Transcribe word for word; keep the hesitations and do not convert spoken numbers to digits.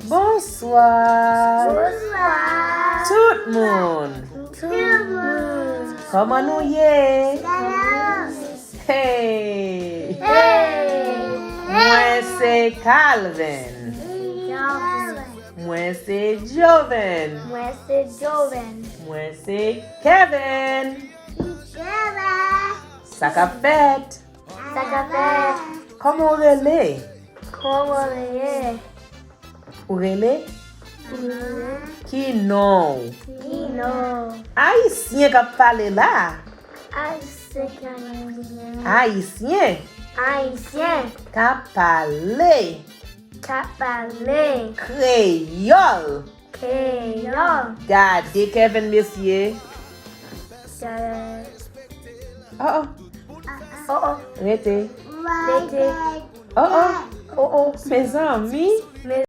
Bonswa. Bonswa. Tout moun. Tout moun. Kòman nou ye? Salam. Hey. Hey. Mwen se Calvin. Calvin. Mwen se Joven. Mwen se Joven. Mwen se Kevin. Kevin. Sa k ap fèt? Sa k ap fèt? Kòman w rele? Kòman w ye? Ou rele? Mwen. Ki non w? Ki non? Ayisyen k ap pale la. Ayisyen k ap pale. Ayisyen Ayisyen k ap pale. K ap pale. Kreyòl. Kreyòl. Gade Kevin, mesye. Gade. Oh, oh. Oh, oh. Rete. Rete. Oh, oh. Oh, oh. Mezanmi.